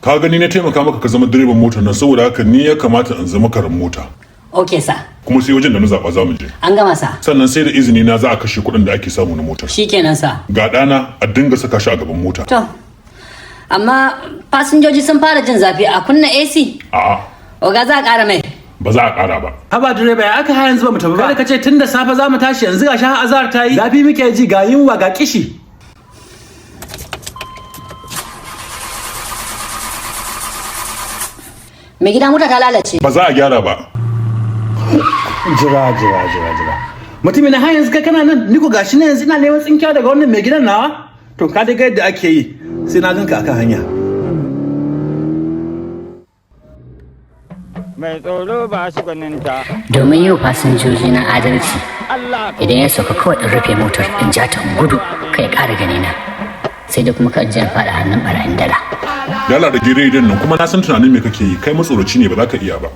Ka gani, na taimaka maka ka zama direban motar nan, saboda haka ni ya kamata in zama karan mota. Ok sir. Kuma sai wajen da na zaɓa za mu je. An gama sir. Sannan sai da izini na za a kashe kuɗin da ake samu na motar. Shikenan sir. Ga ɗana, a dinga saka shi a gaban mota. To, amma fasinjoji sun fara jin zafi, a kunna AC? A'a. Oga, za a ƙara mai. Ba za a ƙara ba. Haba direba, ya aka har yanzu ba mu tafi ba? Kada ka ce tun da safe za mu tashi, yanzu ga har azahar ta yi. Zafi muke ji, ga yunwa, ga kishi. Mai gida, mota ta lalace. Ba za a gyara ba. Jira, jira, jira, jira. Mutumin na, har yanzu kai kana nan, ni ko gashi na yanzu ina neman tsinkiya daga wannan mai gidan nawa. To, ka dai ga yadda ake yi, sai na ganka akan hanya. Mai tsoro ba shi gwaninta. Domin yau fasinjoji na adalci. Allah. Idan ya sauka kawai in rufe motar, in ja ta in gudu, kai ƙara gani na. Sai da kuma kan je in faɗa hannun ɓarayin dala. Dala da gere idan nan, kuma na san tunanin me kake yi, kai matsoraci ne, ba za ka iya ba.